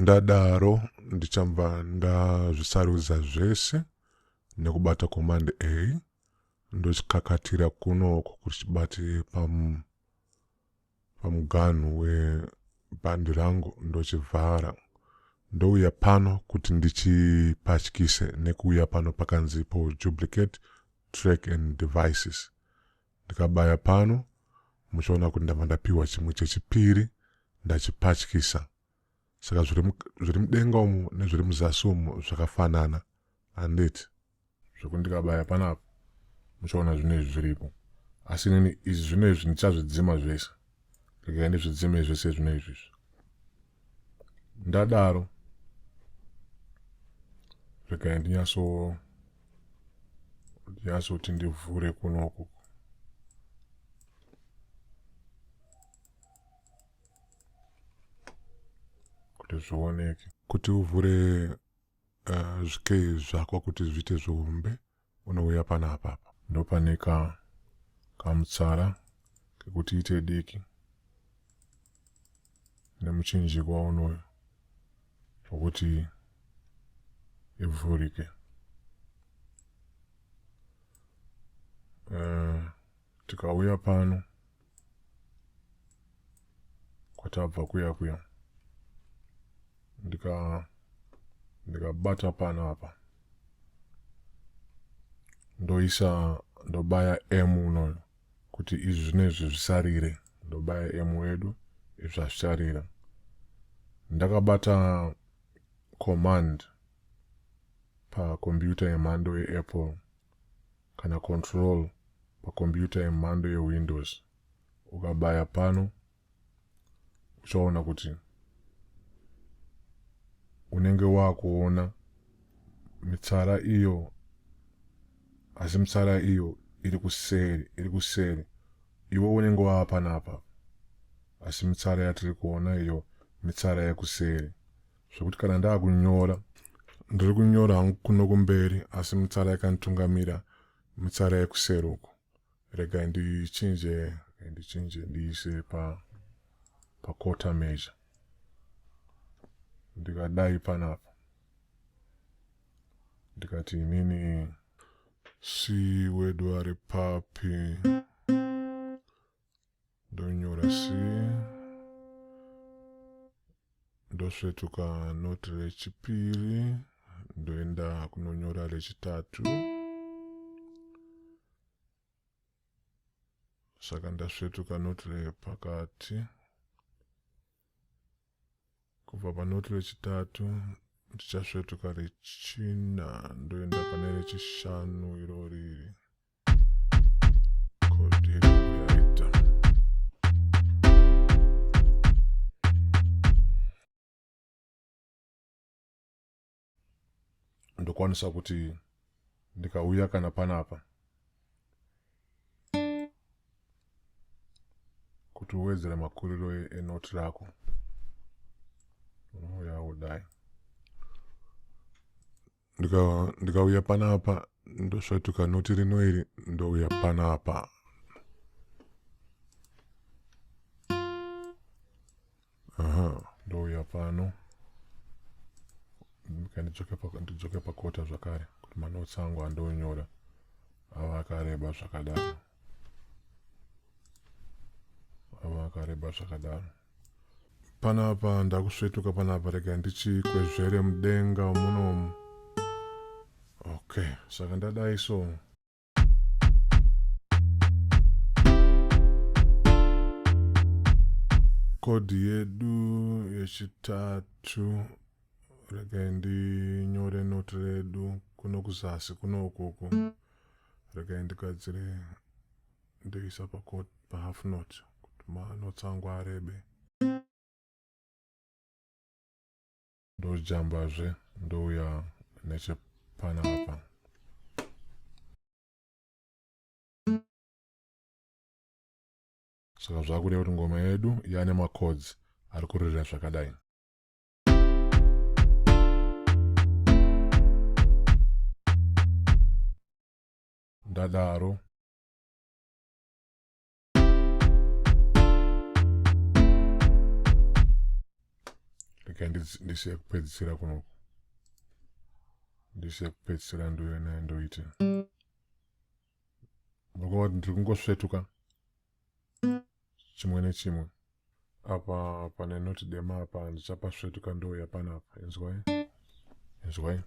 Ndadaro ndichabva ndazvisarudza zvese nekubata command A, ndochikakatira kunoko kuti chibate pamuganhu webhandi rangu, ndochivhara. Ndouya pano kuti ndichipatyise nekuuya pano pakanzi po duplicate track and devices. Ndikabaya pano muchiona kuti ndabva ndapiwa chimwe chechipiri, ndachipatyisa. Saka zviri mudenga umu nezviri muzasi umu zvakafanana, handiti? Zvekuti ndikabaya panapa muchaona zvino izvi zviripo, asi inini izvi zvino izvi ndichazvidzima zvese. Regai ndizvidzime zvese zvino izvi izvi. Ndadaro regai ndinyatsoti ndivhure kunoku. Kuti zvioneke. Kuti uvhure zvikei zvako kuti zviite zvihombe, unouya panapa apa. Ndopane kamutsara kekuti ite diki nemuchinjikwa unoyu wekuti ivhurike. Tikauya pano kwatabva kuya kuya, ndikabata pano apa, ndoisa, ndobaya M unoyo kuti izvi zvinezvi zvisarire. Ndobaya M wedu, izvi hazvicharira. Ndakabata command pakombiyuta yemhando yeApple kana control pakombiyuta yemhando yeWindows, ukabaya pano uchaona kuti unenge wakuona mitsara iyo, asi mitsara iyo iri kuseri, iri kuseri. Iwe unenge wava panapa, asi mitsara yatiri kuona iyo mitsara yekuseri, zvekuti kana ndaakunyora, ndiri kunyora hangu kuno kumberi, asi mitsara yakanditungamira mitsara yekuseri uko. Regai ndichinje, ndichinje ndiise pa quarter measure. Ndikadai panapa, ndikati inini C wedu ari papi, ndonyora C, ndosvetuka noti rechipiri, ndoenda kunonyora rechitatu. Saka ndasvetuka noti repakati. Kubva panoti rechitatu ndichasvetuka rechina, ndoenda pane rechishanu iro riri kodi yaita. Ndokwanisa kuti ndikauya kana panapa kuti uwedzere makuriro enoti rako, unouya wodai. Ndikauya panapa, ndosvetuka noti rino iri, ndouya panapa. Aha, ndouya pano, ndidzoke pakota zvakare kuti manotsi angu andonyora ava akareba zvakadaro, ava akareba zvakadaro. Panapa ndakusvetuka panapa, rega ndichikwezvere mudenga munomu. Okay, saka ndadai so. Kodi yedu yechitatu, regai ndinyore noti redu kuno kuzasi kuno ukuku. Regai ndigadzire, ndoisa pahalf note kuti manotsi angu arebe. Ndojambazve, ndouya nechepanapa. Saka zvakureva kuti ngoma yedu yane macodes ari kuririra zvakadai. Ndadaro Regai ndisiye kupedzisira kunoku, ndisiye kupedzisira, ndouya naye ndoite. Muri kuti ndiri kungosvetuka chimwe nechimwe. Apa pane noti dema apa, ndichapasvetuka, ndouya panapa. Inzwai, inzwai.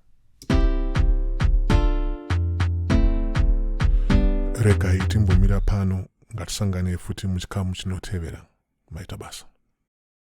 Regai timbomira pano. Ngatisangane futi muchikamu chinotevera. Maita basa.